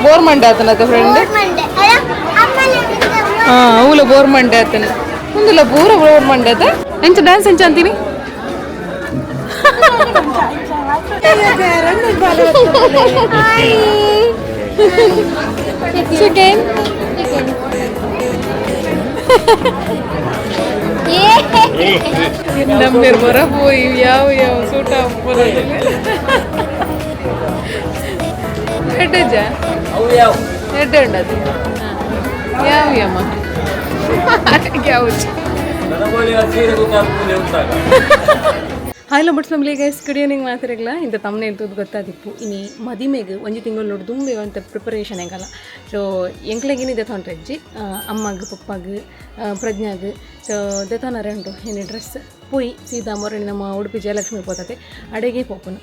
Bore ಮಂಡೆ ಆತನತ್ತೆ friend. ಹಾಂ, ಅವುಲ bore ಮಂಡೆ ಆತನ. ಒಂದಿಲ್ಲ, ಪೂರ ಬೋರ್ ಮಂಡೆ ಆತ. ಎಂಚ ಡ್ಯಾನ್ಸ್ ಎಂಚ ಅಂತೀನಿ? ಚಿಕನ್. ನಮ್ಮೇರ್ ಬರ ಪೋಯಿ ಯಾವ ಯಾವ ಸೂಟ ಎಡ್ಡೆಜ ಎಡ್ಡೆ ಉಂಡದು ಯಾವ ಯಮ್ಮ ಯಾವ. ಹಾಯ್ ಬಟ್ಸ್ ನಮ್ಲಿ ಗೈಸ್, ಗುಡ್ ಈವ್ನಿಂಗ್. ಮಾತಿರಗ್ಲ ಇಂಥ ತಮ್ಮನೆ ಇರ್ತದ ಗೊತ್ತಾದಿಪ್ಪು. ಇನಿ ಮದಿಮೆಗ್ ಒಂಜಿ ತಿಂಗಳು ನೋಡು ದುಂಬೆ ಅಂತ ಪ್ರಿಪರೇಷನ್ ಹೆಂಗಲ್ಲ. ಸೊ ಎಂಕ್ಲೆಗಿನ ದೆತೊಂಡ್ರೆ ಅಜ್ಜಿ, ಅಮ್ಮಗ್, ಪಪ್ಪಾಗ್, ಪ್ರಜ್ಞಾಗ್. ಸೊ ದೆತೊನರೆ ಉಂಟು ಇನಿ ಡ್ರೆಸ್. ಪೋಯಿ ಸೀದಾ ಮೊರಣಿ ನಮ್ಮ ಉಡುಪಿ ಜಯಲಕ್ಷ್ಮಿ ಪೋತತೆ, ಅಡೆಗೆ ಪೋಪುನು.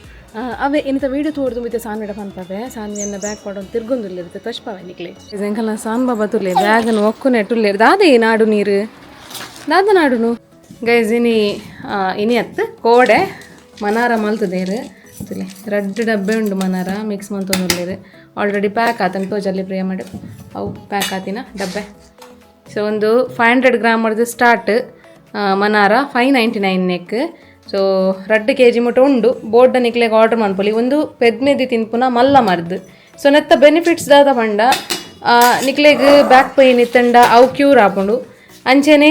ಅವೇ ಇನ್ನಿತ ವೀಡಿಯೋ ತೋರ್ದು ಮಿತ್ತೆ ಸಾನ್ವಿಡ ಪನ್ಪವೆ. ಸಾನ್ವಿಯನ್ನ ಬ್ಯಾಗ್ ಪಾಡೊಂದು ತಿರ್ಗೊಂದುಲ್ಲೆರ್, ತೋಜ್ಪಾವೆ ನಿಕ್ಲೆ. ಎಂಕಲ್ನ ಸಾನ್ ಬಾಬಾ ತುಲ್ಲೆ, ಬ್ಯಾಗನ್ ಒಕ್ಕುನೆ ಟುಲ್ಲೆರ್. ದಾದೆ ಈ ನಾಡು ನೀರು ದಾದ ನಾಡುನು? ಗೈಸ್, ಇನಿ ಇನಿ ಅತ್ತು ಕೋಡೆ ಮನಾರ ಮಲ್ತದೇರು. ತುಲೆ, ರಡ್ಡ್ ಡಬ್ಬೆ ಉಂಡು. ಮನಾರ ಮಿಕ್ಸ್ ಮಂತೊಂದುಲ್ಲೆರ್. ಆಲ್ರೆಡಿ ಪ್ಯಾಕ್ ಆತನ, ತೋಜಲ್ಲಿ ಪ್ರಿಯ ಮಾಡಿ. ಅವು ಪ್ಯಾಕ್ ಆತಿನ ಡಬ್ಬೆ. ಸೊ ಒಂದು 500 ಗ್ರಾಮ್ ಸ್ಟಾರ್ಟ್ ಮನಾರ 599 ನೆಕ್. ಸೊ ರಡ್ಡ್ ಕೆ ಜಿ ಮುಟ್ಟ ಉಂಡು. ಬೋರ್ಡ ನಿಕ್ಲೆಗ್ ಆರ್ಡರ್ ಮನ್ಪೊಲಿ. ಒಂದು ಪೆದ್ಮೆದಿ ತಿನ್ಪುನ ಮಲ್ಲ ಮರ್ದ್. ಸೊ ನೆತ್ತ ಬೆನಿಫಿಟ್ಸ್ ದಾದ ಪಂಡ, ನಿಕ್ಲೆಗ್ ಬ್ಯಾಕ್ ಪೈನ್ ಇತ್ತಂಡ ಅವು ಕ್ಯೂರ್ ಆಪುಂಡು. ಅಂಚೆನೆ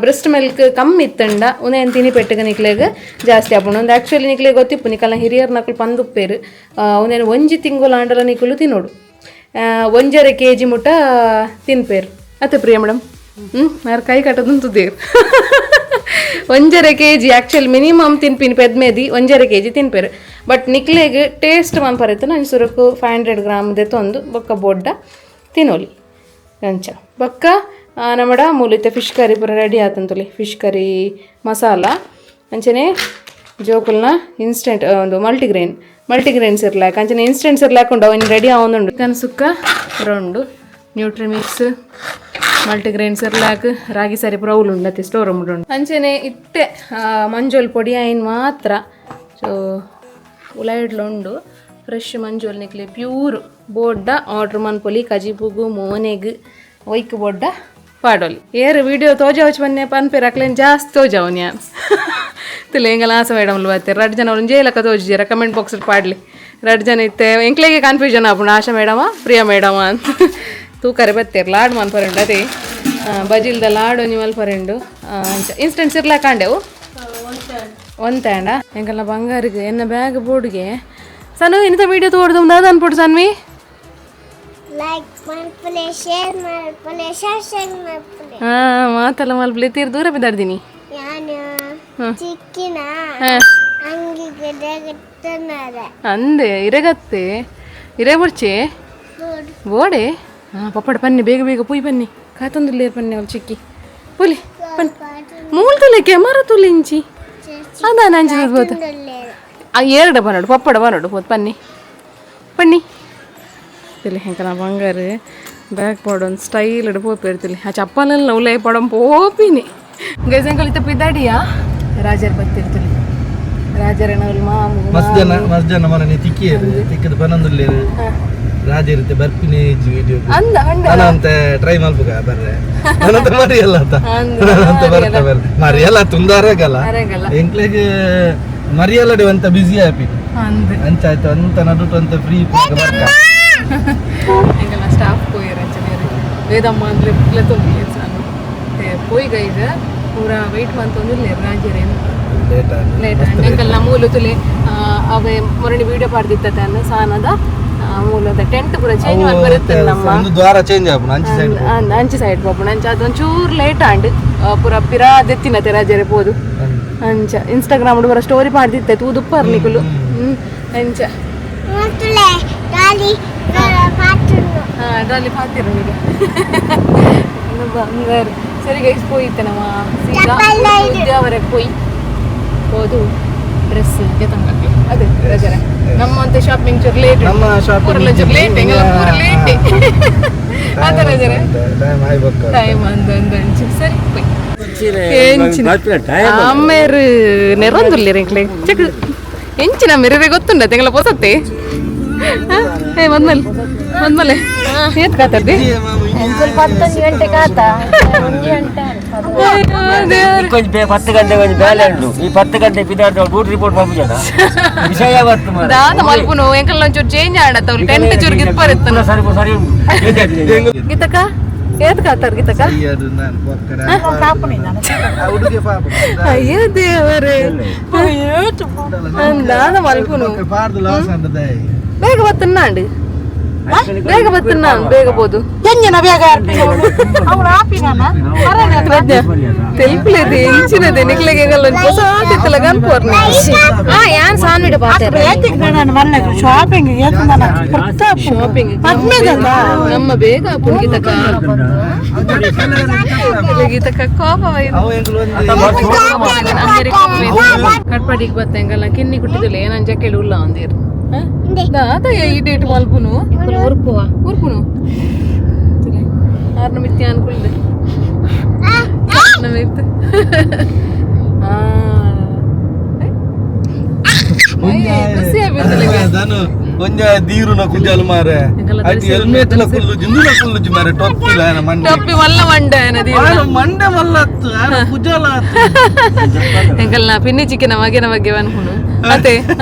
ಬ್ರೆಸ್ಟ್ ಮಿಲ್ಕ್ ಕಮ್ಮಿ ಇತ್ತಂಡ ಉಂದೆನ್ ತಿನಿ ಪೆಟ್ಟಗ ನಿಕ್ಲೆಗ್ ಜಾಸ್ತಿ ಆಪುಂಡು. ಒಂದು ಆ್ಯಕ್ಚುಲಿ ನಿಕ್ಲೆಗ್ ಗೊತ್ತಿಪ್ಪು, ನಿಕಲ್ನ ಹಿರಿಯರ್ ನಕುಲು ಪಂದುಪ್ಪೇರು, ಉಂದೆನ್ ಒಂಜಿ ತಿಂಗೊಲು ಆಂಡಲ ನಿಕುಲು ತಿನ್ನೋಡು, 1.5 ಕೆ ಜಿ ಮುಟ್ಟ ತಿನ್ಪೇರು ಅತ್ತೆ ಪ್ರಿಯ ಮೇಡಮ್. ಹ್ಞೂ, ಯಾರು ಕೈ ಕಟ್ಟೋದಂತದೇರು. 1.5 K G actually minimum ತಿನ್ಪಿನಿ ಪೆದ್ಮೇದಿ 1.5 K G ತಿನ್ಪೇರು. ಬಟ್ ನಿಕ್ಲೆಗ್ ಟೇಸ್ಟ್ ಮನ್ಪರಿತ್ತು ನಾನು ಸುರುಕು 500 ಗ್ರಾಮ್ ದೆತ್ತೊಂದು ಬೊಕ್ಕ ಬೊಡ್ಡ ತಿನ್ನೋಲಿ ಅಂಚ. ಬೊಕ್ಕ ನಮ್ಮಡ ಮೂಲಿತೆ ಫಿಶ್ ಕರಿ ಪೂರ ರೆಡಿ ಆತಂತೊಲಿ. ಫಿಶ್ ಕರಿ ಮಸಾಲ, ಅಂಚನೆ ಜೋಕುಲ್ನ ಇನ್ಸ್ಟೆಂಟ್ ಒಂದು ಮಲ್ಟಿಗ್ರೇನ್, ಮಲ್ಟಿಗ್ರೇನ್ಸ್ ಇರ್ಲಾಕ, ಅಂಚನೆ ಇನ್ಸ್ಟೆಂಟ್ಸ್ ಇರ್ಲಾಕ ಉಂಡು. ಅವಿನ ರೆಡಿ ಆವೊಂದುಂಡು. ಚಿಕನ್ ಸುಕ್ಕ ರೊಂಡು, ನ್ಯೂಟ್ರಿಮಿಕ್ಸ್, ಮಲ್ಟಿಗ್ರೇನ್ಸ್ ಇರ್ಲಾಕ್, ರಾಗಿ ಸರಿ ಪೂರ ಅವ್ಲು ಉಂಡು ಅತ್ತೆ ಸ್ಟೋರ್ ರೂಮ್ ಉಂಡು. ಅಂಚನೆ ಇತ್ತೆ ಮಂಜೋಲ್ ಪೊಡಿ ಆಯಿನ್ ಮಾತ್ರ. ಸೊ ಉಲಾಯಿಡ್ಲುಂಡು ಫ್ರೆಶ್ ಮಂಜೋಲ್. ನಿಕ್ಲೆ ಪ್ಯೂರ್ ಬೋಡ್ಡ ಆರ್ಡ್ರ್ ಮನ್ಪೊಲಿ. ಕಜಿಪುಗು, ಮೋನೆಗ್, ಒಯ್ಕ್ ಬೊಡ್ಡ ಪಾಡೊಲಿ. ಏರು ವಿಡಿಯೋ ತೋಜಾವಚ್ ಬನ್ನೆ ಪನ್ಪೇರು, ಅಕ್ಲೇನ್ ಜಾಸ್ತಿ ತೋಜಾವನ್ ಯಾನ್. ತುಲೆ, ಎಂಗಲ ಆಸೆ ಮೇಡಮ್ ಬತ್ತೆ. ರಡ್ಡ್ ಜನ ಒಂಜೇ ಲೆಕ್ಕ ತೋಜಿಜೆರ, ಕಮೆಂಟ್ ಬಾಕ್ಸ್ ಪಾಡ್ಲಿ. ರಡ್ಡ್ ಜನ ಇತ್ತೆ ಎಂಕ್ಲೆಗೆ ಕನ್ಫ್ಯೂಷನ್ ಆಪುಂಡು, ಆಶಾ ಮೇಡಮ, ಪ್ರಿಯಾ ಮೇಡಮ ಅಂತ. ತೂಕರೆ ಬತ್ತೇರ್. ಲಾಡ್ ಮನ್ಪರೆಂಡು ಅದೇ ಬಜಿಲ್ದ ಲಾಡ್ ಒಂಜಿ ಮಲ್ಪರೆಂಡು. ಅಂಚ ಇನ್ಸ್ಟೆಂಟ್ ಸಿರ್ಲಾಕ್ ಕಾಂಡೆವು ಒಂತಾಂಡ. ಎಂಕಲ್ನ ಬಂಗಾರಿಗೆ ಎನ್ನ ಬ್ಯಾಗ್ ಬೋರ್ಡ್ಗೆ. ಸನು, ಇನ್ನಿತ ವಿಡಿಯೋ ತೋಡ್ದು ದಾದ ಅನ್ಪುಡು ಸನ್ವಿ? ಲೈಕ್ ಮಲ್ಪುಲೆ, ಶೇರ್ ಮಲ್ಪುಲೆ, ಸಬ್ಸ್ಕ್ರೈಬ್ ಮಲ್ಪುಲೆ. ಹಾಂ, ಮಾತಲ್ಲ ಮಲ್ಪಲೆ. ತೀರ್ ದೂರ ಬಿದ್ದಾಡ್ದೀನಿ. ನಾನು ಚಿಕ್ಕಿನ ಅಂಗಿಗೆ ದಗತ್ತನಾರೆ. ಅಂದೆ ಇರೆಗತ್ತೆ ಇರೆ ಬುಡ್ಚೆ ಬೋಡೆ. ಹಾಂ, ಪಪ್ಪಡ ಪನ್ನಿ, ಬೇಗ ಬೇಗ ಪುಯ್ ಬನ್ನಿ. ಕಾತೊಂದುಲ್ಲೇರ್ ಪನ್ನಿ. ಅವಳು ಚಿಕ್ಕಿ ಪುಲಿ ಪನ್ನಿ. ಮೂಲ್ ತುಲೆ, ಕೆಮರ ತುಲೆ ಇಂಚಿ ಅದಾನ ಅಂಚಿನ ಬೋತ. ಆ ಏರಡ ಬನ್ನೋಡು, ಪಪ್ಪಡ ಬನ್ನೋಡು. ಪೋತ್ ಪನ್ನಿ ಪನ್ನಿ. ತಿಳಿ, ಎಂಕನ ಬಂಗಾರ ಬ್ಯಾಗ್ ಪಾಡೊಂದು ಸ್ಟೈಲ್ ಪೋಪೇರ್ತಿಲಿ. ಆ ಚಪ್ಪಲೆಲ್ಲ ಉಲೈ ಪಡಂ ಪೋಪಿನಿ. ಗೈಸ್, ಎಂಕಲ್ ಇತ್ತ ಪಿದಾಡಿಯಾ. ರಾಜರ್ ಬತ್ತಿರ್ತಿಲಿ, ರಾಜರನವಲ್ ಮಾಮು. ಮಸ್ತ್ ಜನ, ಮಸ್ತ್ ಜನ ಮನೆ ತಿಕ್ಕಿಯರು, ತಿಕ್ಕದ ಪನೊಂದುಲ್ಲೇರು. ರಾಜ ಇರುತ್ತೆ ಬರ್ಪಿನಿ ವಿಡಿಯೋ. ಅಂದ ಅಂಡ. ನಾನಂತ ಟ್ರೈ ಮಲ್ಪುಗ ಬರ್ರೆ. ನಾನಂತ ಮರಿಯಲ್ಲ ಅಂತ. ನಾನಂತ ಬರ್ತಾ ಬರ್ರೆ ಮರಿಯಲ್ಲ ತುಂದಾರಗಲ್ಲ. ಅರೆಗಲ್ಲ. ಎಂಕ್ಲೆಗ್ ಮರಿಯಲ್ಲಡೆ ಅಂತ ಬಿಸಿ ಆಪಿ. ಅಂದ್. ಅಂಚಾಯ್ತು ಅಂತ ನಡುಟು ಅಂತ ಫ್ರೀ ಬರ್ಕ. ಎಂಕಲ್ನ ಸ್ಟಾಫ್ ಪೋಯರ್ ಅಂಚನೆ ವೇದಮ್ಮ ಅಂದ್ರೆ ಲೆತ್ತೊಂದು ಸಾನು ಪೋಯ್. ಗೈಸ್, ಪೂರ ವೆಯ್ಟ್ ಮಂತೊಂದುಲ್ಲೇರು ರಾಜರೇನು. ಲೇಟ್. ಲೇಟ್. ಎಂಕಲ್ನ ಮೂಲು ತುಲೆ ಅವೆ ಮೊರಣಿ ವಿಡಿಯೋ ಪಾಡ್ದಿತ್ತತೆ ಅನ್ನ ಸಾನದ ಮೂಲದ ಟೆಂಟ್ ಪೂರ ಚೇಂಜ್ ಮಾಡಿ ಬರುತ್ತೆ ನಮ್ಮ. ಒಂದು ದ್ವಾರ ಚೇಂಜ್ ಆಪುನ ಅಂಚಿ ಸೈಡ್. ಅಂಚಿ ಸೈಡ್ ಪೋಪುಂಡು ಅಂಚ. ಅದೊಂಚೂರು ಲೇಟ್ ಆಂಡ್. ಪೂರ ಪಿರ ದೆತ್ತಿನತೆ ರಾಜರೇ ಪೋದು. ಅಂಚ ಇನ್ಸ್ಟಾಗ್ರಾಮ್ ಪೂರ ಸ್ಟೋರಿ ಪಾಡ್ದಿತ್ತೆ, ತೂದುಪ್ಪರ್ ನಿಕುಲು. ಅಂಚ. ಮತ್ತುಲೆ ಗಾಲಿ ಪಾತುನು. ಹಾ, ಅದ್ರಲ್ಲಿ ಪಾತಿರು ಈಗ ಬಂಗಾರ. ಸರಿ ಗೈಸ್, ಪೋಯಿತ್ತೆ ನಮ್ಮ ಸೀದಾ ಉದ್ಯಾವರಕ್ಕೆ ಪೋಯಿ ಹೋದು ಡ್ರೆಸ್ ಅದೇ ರಜರೆ. ನಮ್ಮಂತ ಶಾಪಿಂಗ್ ಚೂರು ಲೇಟ್. ನಮ್ಮ ಶಾಪಿಂಗ್. ಪೂರ ಚೂರು ಲೇಟ್, ಎಂಗಲ ಪೂರ ಲೇಟ್ ಅದ ರಜರೆ. ಟೈಮ್ ಆಯ್ಬೇಕು. ಟೈಮ್ ಅಂದ ಅಂಚು. ಸರಿ ಪೋಯ್. ಅಮ್ಮೇರು ನೆರೊಂದುಲ್ಲೇರು ಎಂಕ್ಲೆ ಚೆಕ್ ಎಂಚಿನ ಮೆರೆರೆ ಗೊತ್ತುಂಡ. ತೆಂಗಲ ಪೊಸತ್ತೆ. ಏ ಬಂದ್ಮೇಲೆ ಒಂದ್ಮಲೆ ಏತ್ ಕಾತರ್ದಿ ಗಂಟೆ ಕಾತ కొంచెం 10 ಗಂಟೆ ಒಂಜಿ ಬೇಲೆ ಉಂಡು. ಈ 10 ಗಂಟೆ ಪಿದಾಡ್ದ ಡ್ಯೂಟಿ ರಿಪೋರ್ಟ್ ಮಾಡ್ಬಿಜನ ವಿಷಯ ಬತ್ತು ಮಾರ್ರೆ. ದಾದ ಮಲ್ಪುನು ಎಂಕಲ್ ಒಂಚೂರು ಚೇಂಜ್ ಆಡತ್ತ ಅವ್ರು ಟೆಂಟ್ ಚೂರು ಗಿತ್ಪರ್ ಇತ್ತನ. ಸರಿ ಸರಿ ಉಂಟು. ಗೀತಕ್ಕ ಏತ್ ಕಾತರ್ ಗೀತಕ್ಕ? ಹುಡುಗಿ ಪಾಪ. ಅಯ್ಯೋ ದೇವರೇ, ದಾದ ಮಲ್ಪುನು? ಪಾರ್ದು ಲಾಸ್ ಅಂತದೆ. ಬೇಗ ಬತ್ತನ್ನಾಂಡ್, ಬೇಗ ಬತ್ತನ್ನ, ಬೇಗ ಬೋದು. ತೆಲ್ಪುಲೇದಿ ಇಂಚಿನದೆ ನಿಕ್ಲೆಗೆ ಎಂಗಲ್ ಒಂಜಿ ಹೊಸ ತಿತ್ತಲ ಗನ್ಪೋರ್ನೆ. ಯಾನ್ ಸಾನ್ವಿಡ ಪಾತೆರ. ಶಾಪಿಂಗ್. ಶಾಪಿಂಗ್ ನಮ್ಮ ಬೇಗ ಆಪುಂಡು ಗೀತಕ್ಕ. ಗೀತಕ್ಕ ಕೋಪ. ಅವು ಎಂಕುಲು ಒಂದು ಕಟ್ಪಾಡಿಗೆ ಬತ್ತ ಎಂಗಲ್ಲ ಕಿನ್ನಿ ಕುಟ್ಟಿದಿಲ್ಲ ಏನಂಜ ಕೇಳಿ ಉಲ್ಲ ಅಂದಿರ್ ದಾದ ಈ ಡೇಟ್ ಮಲ್ಪುನು. ಉರ್ಪುವ. ಊರ್ಪುನು ಆರ್ನ ಮಿತ್ತಿ ಅನ್ಕುಲ್ದೆ ಮಿತ್ತು. ಖುಷಿ ಆಗ್ಬಿಡ್ತಲ್ಲ. ಧನು ಒಂಜ ದೀರುನ ಕುಜಲ್ ಮಾರೆ. ಆಯ್ತು, ಹೆಲ್ಮೆಟ್ ಲ ಕುಲ್ಲು ಜಿಂದುಲ ಕುಲ್ಲುಜಿ ಮಾರೆ, ಟೊಪ್ಪಿಲ ಆಯನ ಮಂಡೆ. ಟೊಪ್ಪಿ ಮಲ್ಲ ಮಂಡ ಏನದಿ. ಆಯನ ಮಂಡೆ ಮಲ್ಲತ್ತು, ಆಯನ ಕುಜಲ ಆತು. ಎಂಕಲ್ನ ಪಿನ್ನಿ ಚಿಕ್ಕಿನ ಮಗಿನ ಬಗ್ಗೆ ಅನ್ಕೊಂಡು ಅದೇ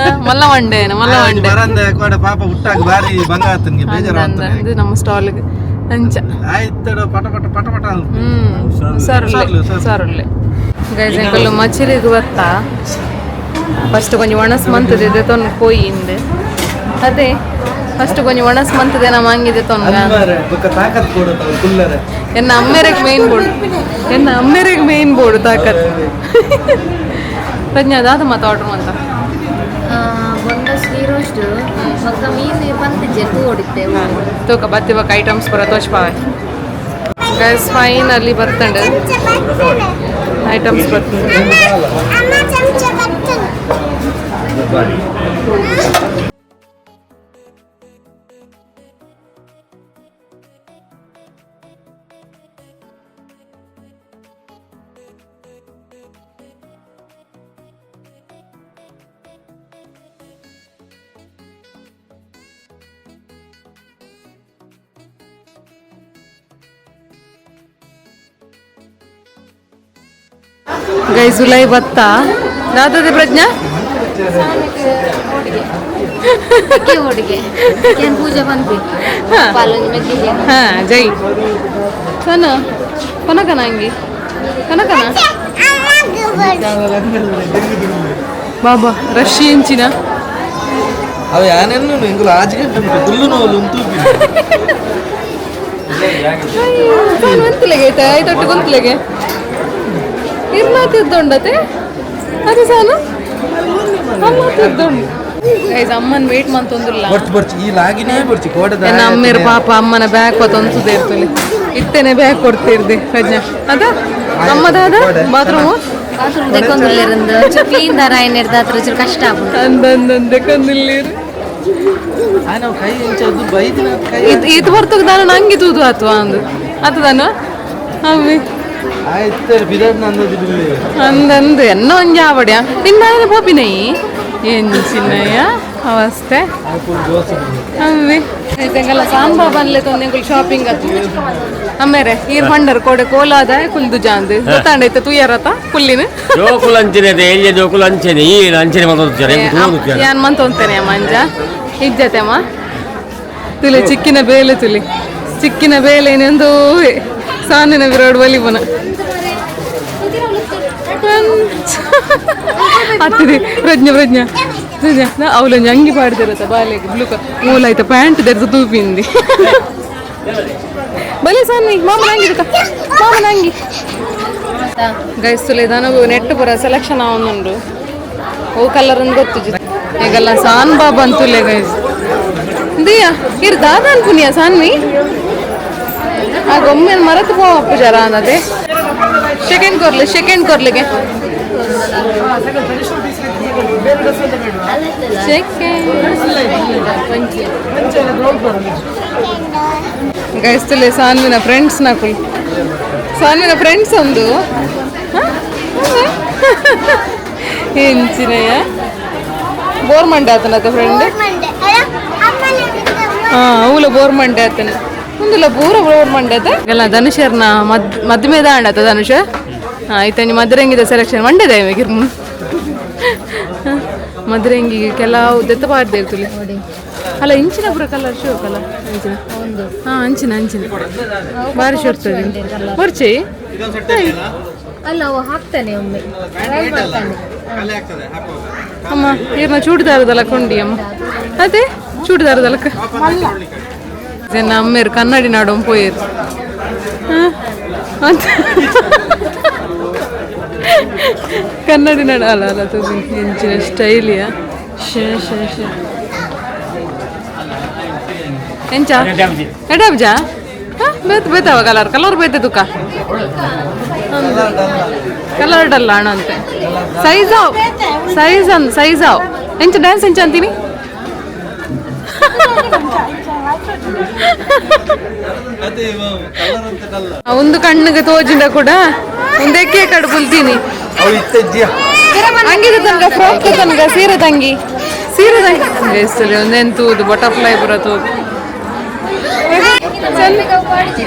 ಮಲ್ಲ ಮಂಡೆ ಏನ ಮಲ್ಲ ಆಯ್ ಒಂಜಿ ಮಂಡೆ. ಬರಂದೆ ಕೋಡೆ ಪಾಪ ಹುಟ್ಟಾಗ ಬಾರಿ ಬಂಗ ಆತನ್ಗೆ ಬೇಜಾರು ಆತನೆ. ಇದು ನಮ್ಮ ಸ್ಟಾಲ್ಗೆ ಅಂಚ. ಆಯ್ತಡ ಪಟ ಪಟ ಪಟ ಪಟ ಅಂತ. ಸರುಲ್ಲೆ. ಹುಷಾರ್ಲೆ. ಸರುಲ್ಲೆ ಗೈಸ್, ಎಂಕಲ್ಲು ಮಚಿರಿಗೆ ಬತ್ತ ಫಸ್ಟ್ ಕೊಂಚ ಒಣಸ್ ಮಂತದೆ ತೊನ್ ಪೋಯಿ ಇಂದೆ. ಅದೇ ಫಸ್ಟ್ ಕೊಂಚ ಒಣಸ್ ಮಂತದೆ ನಮ್ಮ ಹಂಗಿದೆ ತೊನ್ಗ. ಮಾರೆ ಬೊಕ್ಕ ತಾಕತ್ ಕೊಡುತ್ತ ಕುಲ್ಲರೆ. ಎನ್ನ ಅಮ್ಮೆರೆಗ್ ಮೇನ್ ಬೋರ್ಡ್, ಎನ್ನ ಅಮ್ಮೆರೆಗ್ ಮೇನ್ ಬೋರ್ಡ್ ತಾಕತ್. ಪ್ರಜ್ಞಾ ದಾದ ಮತ್ತೆ ಆರ್ಡರ್ ಅಂತ. ಬೊಂಡ ಶ್ರೀರೋಸ್ಟ್ ಬೊಕ್ಕ ಮೀನು ಪಂತಿಜೆ ತೂ ಹೊಡಿತೆ. ತೂಕ ಬತ್ತಿ ಬೊಕ್ಕ ಐಟಮ್ಸ್ ಪೂರ ತೋಚ್ಪಾವೆ. ಗೈಸ್, ಫೈನಲಿ ಬತ್ತಂಡು ಐಟಮ್ಸ್ ಬರ್ತಂಡು. ಅಮ್ಮ, ಚಮಚ ಬರ್ತದೆ. ಗೈಸ್, ಜುಲೈ ಬತ್ತ ದಾದದೆ ಪ್ರಜ್ಞಾ. ಹುಡುಗೆ ಏನ್ ಪೂಜೆ ಪನ್ಪಿ ಪಾಲೊಂಜಿ ಮೆಗ್ಗಿ. ಹಾ ಜೈ ಸನ ಕನಕನ ಅಂಗಿ ಕನಕನ. ಬಾಬಾ ರಶ್ ಎಂಚಿನ. ಅವ ಯಾನೆನ್ನು ಎಂಕುಲು ಆಜಿ ಗಂಟೆ ಉಂಟು ಕುಲ್ಲು ನೋವು ಉಂಟು. ಒಂತಲೆಗೆ ಐತೆ ಐದೊಟ್ಟು ಗುಂತ್ಲೆಗೆ ಇರ್ನಾತಿದ್ದೊಂಡತೆ ಅದು ಸಾನು ಅಮ್ಮ ತಿದ್ದೊಂಡು. ಗೈಸ್, ಅಮ್ಮನ್ ವೇಟ್ ಮಂತೊಂದುಲ್ಲ. ಬರ್ಚ್ ಬರ್ಚ್ ಈ ಲಾಗಿನೇ ಬರ್ಚಿ ಕೋಟದ. ಎನ್ನ ಅಮ್ಮೇರು ಪಾಪ ಅಮ್ಮನ ಬ್ಯಾಗ್ ತೊಂತುದೇ ಇರ್ತದೆ. ಇತ್ತೇನೆ ಬ್ಯಾಗ್ ಕೊಡ್ತಿರ್ದೆ ಪ್ರಜ್ಞಾ. ಅದ ಅಮ್ಮದಾದ ಬಾತ್ರೂಮು. ಬಾತ್ರೂಮ್ ದೆಕ್ಕೊಂದುಲ್ಲೆರಂದು ಕ್ಲೀನ್ ದಾರ ಏನಿರ್ದ ಹತ್ರ ಚೂರು ಕಷ್ಟ ಆಪುಂಡು. ಅಂದಂದಂದೆ ಕಂದಿಲ್ಲೀರು. ನಾವು ಕೈ ಎಂಚದ್ದು ಬೈದಿನ ಕೈ. ಈತ ಬರ್ತಗ ದಾನ ನಂಗೆ ತೂದು ಆತ್ವಾ ಅಂದು ಆತದಾನು ಅಮ್ಮಿ. ಆಯ್ತು, ಬಿದಡ್ ನಂದದಿ ಬಿಲ್ಲಿ. ಅಂದಂದು ಎನ್ನ ಒಂಜಿ ಆವಡ್ಯ ನಿನ್ನಾಯನ ಪೋಪಿನೈ ಎಂಚಿನಯ್ಯ ಅವಸ್ಥೆ. Full Jose. ಅಮ್ಮಿ ಎಂಗಲ್ಲ ಸಾಂಬಾ ಬನ್ಲೆ ತೊಂದೆಂಗುಲ್ ಶಾಪಿಂಗ್ ಆತು. ಅಮ್ಮೇರೆ ಈರ್ ಪಂಡರ್ ಕೋಡೆ ಕೋಲಾದ ಕುಲ್ದು ಜಾಂದು ಗೊತ್ತಾಂಡೈತೆ ತುಯ್ಯರತ ಕುಲ್ಲಿನ. ಜೋಕುಲು ಅಂಚನೆ ಅದೇ ಎಲ್ಲಿಯ ಜೋಕುಲು ಅಂಚನೆ ಈ ಅಂಚನೆ ಮಾತಾಡ್ತಾರೆ. ಯಾನ್ ಮಂತೊಂತೇನೆ ಮಂಜ ಇಜ್ಜತೆ ಅಮ್ಮ. ತುಲಿ ಚಿಕ್ಕಿನ ಬೇಲೆ, ತುಲಿ ಚಿಕ್ಕಿನ ಬೇಲೆ ಏನೆಂದು ಸಾನಿನ ವಿರೋಡ್ ಬಲಿಬನ ಅತ್ತಿದೆ. ಪ್ರಜ್ಞೆ ಪ್ರಜ್ಞಾ ಪ್ರಜ್ಞಾ ಅವಳು ಅಂಗಿ ಪಾಡ್ದಿರತ್ತ ಬಾಲೆಗೆ ಬ್ಲೂ ಮೂಲ ಆಯ್ತ ಪ್ಯಾಂಟ್ ದೆರ್ದು ತೂಪಿಂದಿ. ಬಲೆ ಸಾನ್ವಿ, ಮಾಮನ ಅಂಗಿ ತಕ, ಮಾಮನ ಅಂಗಿ. ಗೈಸ್, ತುಲೆ ನನಗೂ ನೆಟ್ ಪೂರ ಸೆಲೆಕ್ಷನ್ ಆವೊಂದುಂಡು. ಓ ಕಲರ್ ಅಂದ್ ಗೊತ್ತು ಈಗೆಲ್ಲ ಸಾನ್ ಬಾಬಾ ಅಂತುಲೆ. ಗೈಸ್, ದಿಯಾ ಇರ್ ದಾದ ಅನ್ಪುನಿಯ ಸಾನ್ವಿ ಆ ಗೊಮ್ಮೆ ಮರತು ಪೋವಪ್ಪು ಜರ ಅನ್ನದೆ. ಸೆಕೆಂಡ್ ಕೊರ್ಲೆ, ಸೆಕೆಂಡ್ ಕೊರ್ಲಿಗೆ ಸೆಕೆಂಡ್. ಗೈಸ್, ತುಲೆ ಸಾನ್ವಿನ ಫ್ರೆಂಡ್ಸ್ ನಕುಲ್, ಸಾನ್ವಿನ ಫ್ರೆಂಡ್ಸ್ ಒಂದು ಎಂಚಿನಯ್ಯ ಬೋರ್ ಮಂಡೆ ಆತನತ ಫ್ರೆಂಡ್. ಅವಲ ಬೋರ್ ಮಂಡೆ ಆತನ ಒಂದುಲ ಪೂರ ಬೋರ್ ಮಂಡೆ ಆತ ಎಲ್ಲ ಧನುಷರ್ನ ಮದ್ಮೆದ ಆಂಡತ ಧನುಷ. ಈತಂಜಿ ಮದ್ರಂಗಿದ ಸೆಲೆಕ್ಷನ್ ಮಂಡೆದ ಗಿರ್ಮು ಮದ್ರಂಗಿಗೆ ಕೆಲವು ದೆತ್ತ ಪಾಡ್ದೆ ಇರ್ತುಲಿ ಅಲ್ಲ ಇಂಚಿನ ಪೂರ ಕಲರ್ ಶೋ ಕಲ ಅಂಚಿನ. ಹಾ ಅಂಚಿನ ಅಂಚಿನ ಬಾರಿ ಶೋರ್ತದೆ ಬರ್ಚಿ. ಅಲ್ಲ ಅವ ಹಾಕ್ತಾನೆ ಒಮ್ಮೆ ಟ್ರೈ ಮಾಡ್ತಾನೆ. ಅಮ್ಮ ಈರ್ನ ಚೂಡಿದಾರದಲ್ಲ ಕೊಂಡಿ ಅಮ್ಮ ಅದೇ ಚೂಡಿದಾರದಲ್ಲಕ್ಕ ಜನ ಅಮ್ಮೇರು ಕನ್ನಡಿ ನಾಡೊಂದು ಪೋಯರು ಕನ್ನಡಿ ನಾಡು ಅಲ್ಲ ಅಲ್ಲ ತೂಗಿ ಎಂಚಿನ ಸ್ಟೈಲಿಯ ಶೇ ಶೇ ಶೇ ಎಂಚ ಎಡಬ್ಜಾ ಬೇತ್ ಬೇತಾವ ಕಲರ್ ಕಲರ್ ಬೇತೆ ತುಕ ಕಲರ್ ಡಲ್ಲ ಅಣ್ಣ ಅಂತೆ ಸೈಜ್ ಆವ್ ಸೈಜ್ ಅಂದ್ ಸೈಜ್ ಆವ್ ಎಂಚ ಡ್ಯಾನ್ಸ್ ಎಂಚ ಅಂತೀನಿ. ಒಂದು ಕಣ್ಣಿಗೆ ತೋಜಿಂಡ ಕೂಡ ಒಂದಕ್ಕೆ ಕಡು ಬುಲ್ತೀನಿ ಹಂಗಿದೆ ತನಕ ಫ್ರಾಕ್ ತನಕ ಸೀರೆ ತಂಗಿ ಸೀರೆ ತಂಗಿ ಗೈಸ್ತಲ್ಲಿ ಒಂದೇನು ತೂದು ಬಟರ್ಫ್ಲೈ ಪೂರ ತೂದು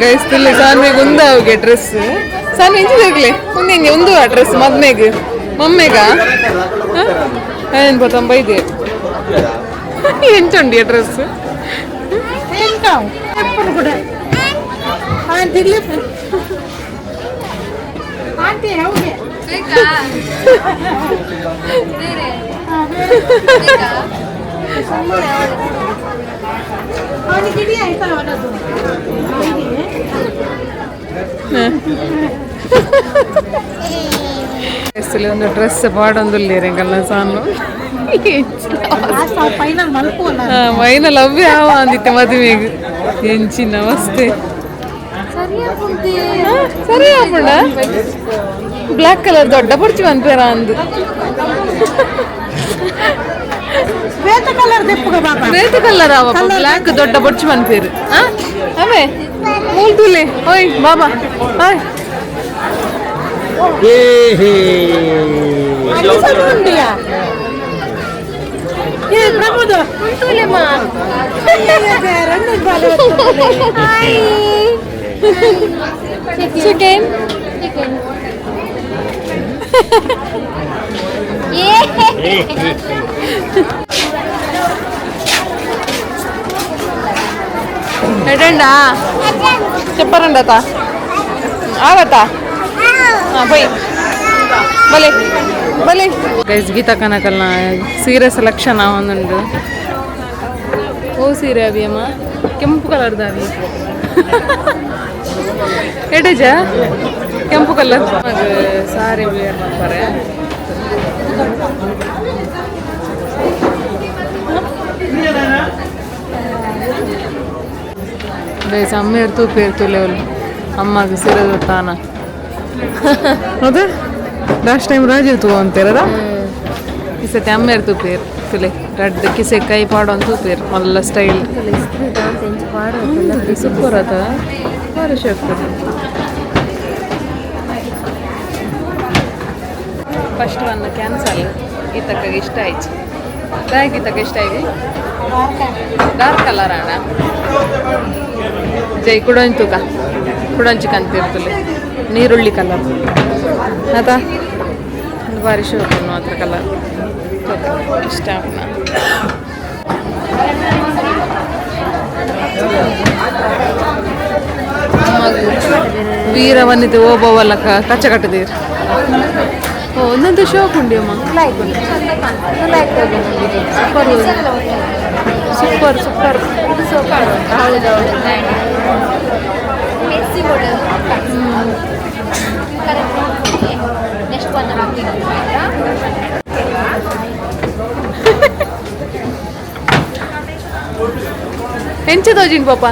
ಗೈಸ್ತಲ್ಲಿ ಸಾನ್ವಿಗೆ ಒಂದ ಅವಿಗೆ ಡ್ರೆಸ್ ಸಾನ್ವಿ ಇಂಚಿದಾಗ್ಲಿ ಒಂದಿಂಗೆ ಒಂದು ಆ ಡ್ರೆಸ್ ಮದ್ಮೆಗ್ ಮಮ್ಮೆಗ ಏನು ಬತ್ತಂಬ ಇದೆ ಎಂಚುಂಡಿ ಡ್ರೆಸ್ ಕೂಡ ಆಂಟಿ ಹೌದು. ಅವನಿಗೆ ಇಡೀ ಆಯ್ತಾ ಅವನದ್ದು. ಒಂದು ಡ್ರೆಸ್ ಪಾಡೊಂದುಲ್ಲೇರಂಗಲ್ಲ ಸಾನು ಫೈನಲ್ ಮಲ್ಪುವಲ್ಲ ಫೈನಲ್ ಅವ್ವೇ ಆವ ಅಂದಿತ್ತೆ ಮದುವೆಗೆ ಎಂಚಿ ನಮಸ್ತೆ ಸರಿ ಆಪುಂಡ ಬ್ಲ್ಯಾಕ್ ಕಲರ್ ದೊಡ್ಡ ಪೊರ್ಚಿ ಪನ್ಪೇರ ಅಂದು ಬೇತ ಕಲರ್ ದೆಪ್ಪುಗ ಬಾಬಾ ಬೇತ ಕಲರ್ ಆವ ಬ್ಲ್ಯಾಕ್ ದೊಡ್ಡ ಬೊಚ್ಚು ಪನ್ಪೇರು ಅವೇ ಮೂಲ್ತುಲೆ ಓಯ್ ಬಾಬಾ ಓಯ್ ಏ ಪ್ರಮೋದ ಚಿಕನ್ ಎಡಂಡ చెప్పరండత ಆವತ್ತಾ ಹಾಂ ಬೈ ಬಲೆ ಬಲೆ ಗೈಸ್ ಗೀತಾ ಕನಕಲ್ನ ಸೀರೆ ಸೆಲೆಕ್ಷನ್ ಒಂದುಂಡು. ಓ ಸೀರೆ ಅವಿ ಅಮ್ಮ ಕೆಂಪು ಕಲರ್ದ ಅವಿ ಎಡಜ ಕೆಂಪು ಕಲರ್ ಸಾರಿ ವೇರ್ ಮಾಡ್ತಾರೆ. ಗೈಸ್ ಅಮ್ಮ ತೂಪೇರು ಲೆವೆಲ್ ಅಮ್ಮಗೆ ಸೀರೆ ತಾನ ಹೌದಾ ಲಾಸ್ಟ್ ಟೈಮ್ ರಾಜೀವ್ ತೂ ಅಂತೀರದ ಈ ಸತಿ ಅಮ್ಮೇರು ತೂಪೇರು ತುಲೆ ರಡ್ಡ್ ಕಿಸೆ ಕೈ ಪಾಡೊಂದು ತೂಪೇರು ಮಲ್ಲ ಸ್ಟೈಲ್ ಸೂಪರ್ ಆತ ಭಾರಿ ಆಗ್ತದೆ. First one cancel ಈ ತಕ್ಕ ಇಷ್ಟ ಆಯ್ತು ಈ ತಕ್ಕ ಇಷ್ಟ ಆಯ್ತು ಡಾರ್ಕ್ ಕಲರ್ ಅಣ್ಣ ಜೈ ಕುಡೊಂಜಿ ತೂಕ ಕುಡೊಂಚಿ ಕಂತಿರ್ತುಲೆ ನೀರುಳ್ಳಿ ಕಲರ್ ಆತ ಒಂದು ಬಾರಿ ಶೋಕು ಮಾತ್ರ ಕಲರ್ ಇಷ್ಟ ಆಪುನ. ವೀರವನಿತೆ ಓಬವ್ವಲ್ಲ ಕಚ್ಚ ಕಟ್ಟದೀರ್ ಓ ಒಂದೊಂದು ಶೋಕ್ ಉಂಡಿ ಅಮ್ಮ super super super next one ಹಾಕ್ತೀನಿ. ಎಂಚ ತೋಜಿನ್ ಪಾಪ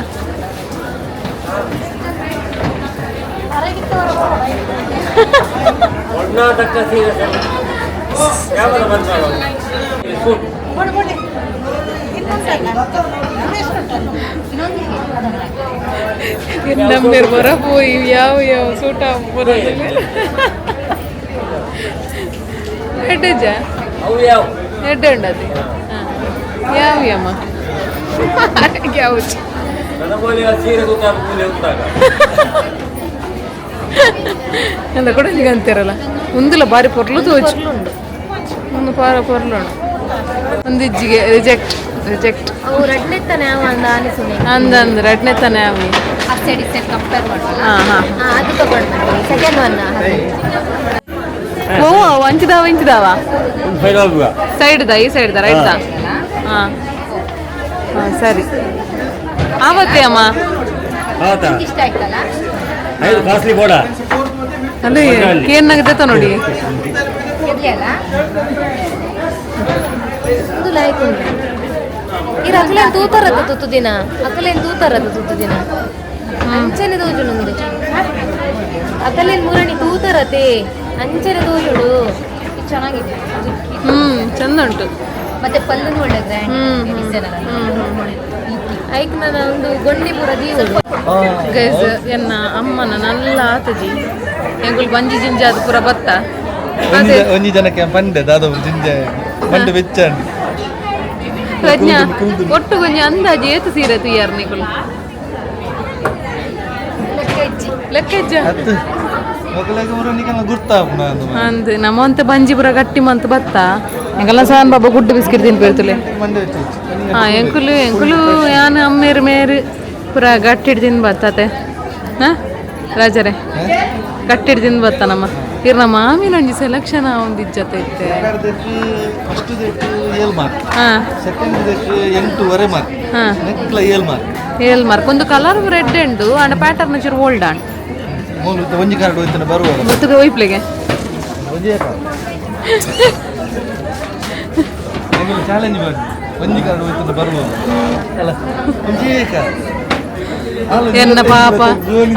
ನಮ್ಮೇರು ಬರ ಪೋಯಿ ಯಾವ ಯಾವ ಸೂಟ ಬರೋದಿಲ್ಲ ಎಡ್ಡೆಜ ಎಡ್ಡೆ ಉಂಡತಿ ಯಾವ ಯಮ್ಮ ಯಾವುದು ಅಂದ ಕೂಡ ಅಂತೀರಲ್ಲ ಒಂದಿಲ್ಲ ಬಾರಿ ಪೊರ್ಲು ತೋಚು ಒಂದು ಪಾರ ಪೊರ್ಲು ಒಂದು ಇಜ್ಜಿಗೆ ರಿಜೆಕ್ಟ್ ರಿಜೆಕ್ಟ್ ಅವು ರಡ್ನೆ ತಾನೆ ಅವ ಅಂದ ಅನಿಸುನೆ. ಅಂದ ಅಂದ್ ರಡ್ನೆ ತಾನೆ ಅವಿ. ಆ ಸೈಡ್ ಈ ಸೈಡ್ ಕಂಪೇರ್ ಮಾಡುವಲ್ಲ. ಹಾ ಹಾ. ಹಾ, ಅದು ತಗೊಂಡು ಸೆಕೆಂಡ್ ಒನ್. ಓ, ವಂಚಿದಾವ ಇಂಚಿದಾವ. ಒಂದು ಫೈಲ್ ಆಗುವ. ಸೈಡ್ the ಈ ಸೈಡ್ the right the. ಹಾ ಹಾ, ಸರಿ ಆವತ್ತೆ ಅಮ್ಮ. ಆತಾ. ಇಷ್ಟ ಆಯ್ತಲ್ಲ? ಐದು ಕಾಸ್ಟ್ಲಿ ಬೋಡ. ಅಲ್ಲಿ ಏನಾಗುತ್ತೆ ನೋಡಿ. ಇರ್ಲಿ ಅಲ್ಲ, ಒಂದು ಲಾಯ್ಕ್ ಉಂಟು. ಈ ಅಕಲೇನ್ ತೂತಾರತ್ತ ತುತ್ತು ದಿನ, ಅಕಲೇನ್ ತೂತಾರತ್ತ ತುತ್ತು ದಿನ ಅಂಚನೆ ತೋಜುಂಡು. ಅಕಲೇನ್ ಮುರಣಿ ತೂತಾರತೆ ಅಂಚನೆ ತೋಜುಡು. ಇದು ಚೆನ್ನಾಗಿದೆ. ಚಂದ ಉಂಟು. ಮತ್ತೆ ಪಲ್ಲು ಒಳ್ಳೆ ಗ್ರ್ಯಾಂಡ್ ಡಿಸೈನ್. ಐಕ್ ನನ್ನ ಒಂದು ಗೊಂಡಿ ಪೂರ ದೀವಡು. ಗೈಸ್, ಎನ್ನ ಅಮ್ಮನ ನಲ್ಲ ಆತಜಿ ಎಂಗುಲ್ ಬಂಜಿ ಜಿಂಜ ಅದು ಪೂರ ಬತ್ತ ಅದೇ. ಒಂಜಿ ಜನಕ್ಕೆ ಪಂಡೆ ದಾದ ಜಿಂಜೆ ಪಂಡೆ ಬೆಚ್ಚಾಂಡ್. ಪ್ರಜ್ಞಾ, ಒಟ್ಟು ಕೊಂಚ ಅಂದಾಜು ಏತು ಸೀರೆ ತುಯ್ಯಾರ ನಿಕುಲು? ಲೆಕ್ಕ ಇಜ್ಜ? ಅತ್ತು ಮೊದಲಾಗ ಊರನಿಗೆಲ್ಲ ಗುರ್ತಾಪುನ ಅಂದು. ಅಂದ್ ನಮ್ಮಂತ ಬಂಜಿ ಪೂರ ಗಟ್ಟಿ ಮಂತ್ ಬತ್ತ ಎಂಗಲ್ಲ ಸಾನ್ ಬಾಬಾ ಗುಡ್ಡು ಬಿಸ್ಕಿಟ್ ತಿನ್ಪೇರ್ತಲೆ. ಮಂಡೆ ಬೆಚ್ಚ. ಹಾ, ಎಂಕುಲು ಎಂಕುಲು ಯಾನ್ ಅಮ್ಮೇರು ಮೇರು ಪೂರ ಗಟ್ಟಿ ತಿನ್ ಬತ್ತಾತೆ. ಹಾ ರಾಜರೇ, ಗಟ್ಟಿ ತಿಂದು ಬತ್ತ ನಮ್ಮ ಇರ್ನ ಮಾಮಿನ ಒಂಜಿ ಸೆಲೆಕ್ಷನ್ ಒಂದು ಇಜ್ಜತೆ ಇತ್ತೆ. ಫಸ್ಟ್ ದೇಕ್ 7 ಮಾರ್ಕ್. ಹಾ. ಸೆಕೆಂಡ್ ದೇಕ್ 8.5 ಮಾರ್ಕ್. ಹಾ. ನೆಕ್ಲ 7 ಮಾರ್ಕ್. ಏಲ್ ಮಾರ್ಕ್. ಒಂದು ಕಲರ್ ರೆಡ್ ಉಂಡು ಅಂಡ ಪ್ಯಾಟರ್ನ್ ಚೂರು ಓಲ್ಡ್ ಆಂಡ್. ಮೂಲು ಒಂಜಿ ಕಾರ್ಡ್ ಹೋಯ್ತಾನೆ ಬರುವಾಗ. ಗೊತ್ತದ ಒಯ್ಪ್ಲಿಗೆ. ಒಂಜಿ ಚಾಲೆಂಜ್ ಮಾಡಿ ಒಂಜಿ ಕಾರ್ಡ್ ಹೋಯ್ತಾನೆ ಬರುವಾಗ ಅಲ್ಲ, ಒಂಜಿ ಕಾರ್ಡ್. ಎನ್ನ ಪಾಪ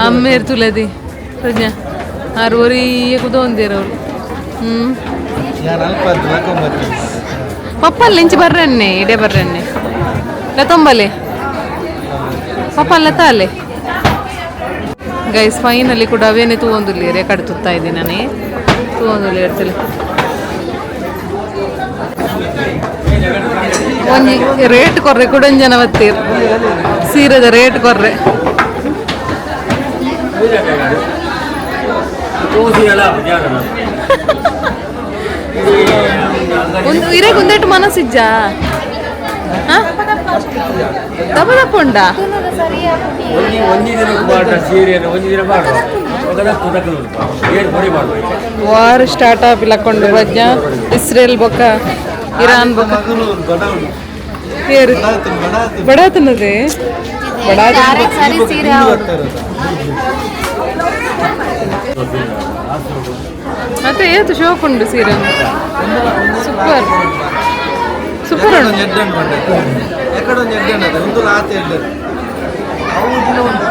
ಅಮ್ಮೇರ್ ತುಲದಿ ಪ್ರಜ್ಞಾ ಆರು ಒರಿಯೇ ಕುದೊಂದಿರ ಅವ್ರು. ಯಾರು ಅಲ್ಪ ಹಾಕೊಂಬತ್ತೀನಿ. ಪಪ್ಪಲ್ಲಿ ಇಂಚಿ ಬರ್ರನ್ನೆ ಇಡೆ ಬರ್ರನ್ನೆ ಲತೊಂಬಲೆ ಪಪ್ಪ ಲತಾ ಅಲ್ಲೇ. ಗೈಸ್, ಫೈನಲಿ ಕೂಡ ಅವೇನೆ ತೂವೊಂದುಲ್ಲಿ ರೆಕಾರ್ಡ್ ತುತ್ತಾ ಇದ್ದೀನಿ ನಾನೇ ತೂವೊಂದುಲ್ಲಿ ಇರ್ತಲೆ. ಒಂಜಿ ರೇಟ್ ಕೊರ್ರೆ ಕೂಡ ಒಂಜಿ ಜನ ಬತ್ತೀರ್ ಸೀರೆದ ರೇಟ್ ಕೊರ್ರೆ. ಒಂದು ಇರೇಗ್ ಒಂದೆಟ್ಟು ಮನಸ್ಸಿಜ್ಜಾ? ದಪ್ಪ ದಪ್ಪ ಉಂಡಾ? ಒಂಜಿ ಒಂಜಿ ದಿನಕ್ಕೆ ಮಾಡ ಸೀರೆಯನ್ನು ಒಂಜಿ ದಿನ ಮಾಡುವ ಏನು ಪೊಡಿ ಮಾಡುವ. ವಾರ್ ಸ್ಟಾರ್ಟ್ ಆಪಿಲಕ್ಕೊಂಡು ಪ್ರಜ್ಞಾ, ಇಸ್ರೇಲ್ ಬೊಕ್ಕ ಇರಾನ್ ಬೊಕ್ಕ. ಮಗಲು ಬಡವನು. ಏರು? ಬಡಾತನ್ ಬಡಾತನ್. ಬಡ ತಿನ್ನದೆ ಬಡ. ಸರಿ ಸೀರೆ ಆವಡು. ಮತ್ತೆ ಏತು ಶೋಕ್ ಉಂಡು ಸೀರೆ, ಸೂಪರ್ ಸೂಪರ್ ಉಂಟು. ಎಕ್ಕಡೊಂದು ಎಡ್ಡಂಡು ಬಂಡೆ ಎಕ್ಕಡೊಂದು ಎಡ್ಡಂಡು ಅದೇ ಒಂದು ಆತ ಎಡ್ಡಂಡು ಅವು ದಿನ ಒಂದು.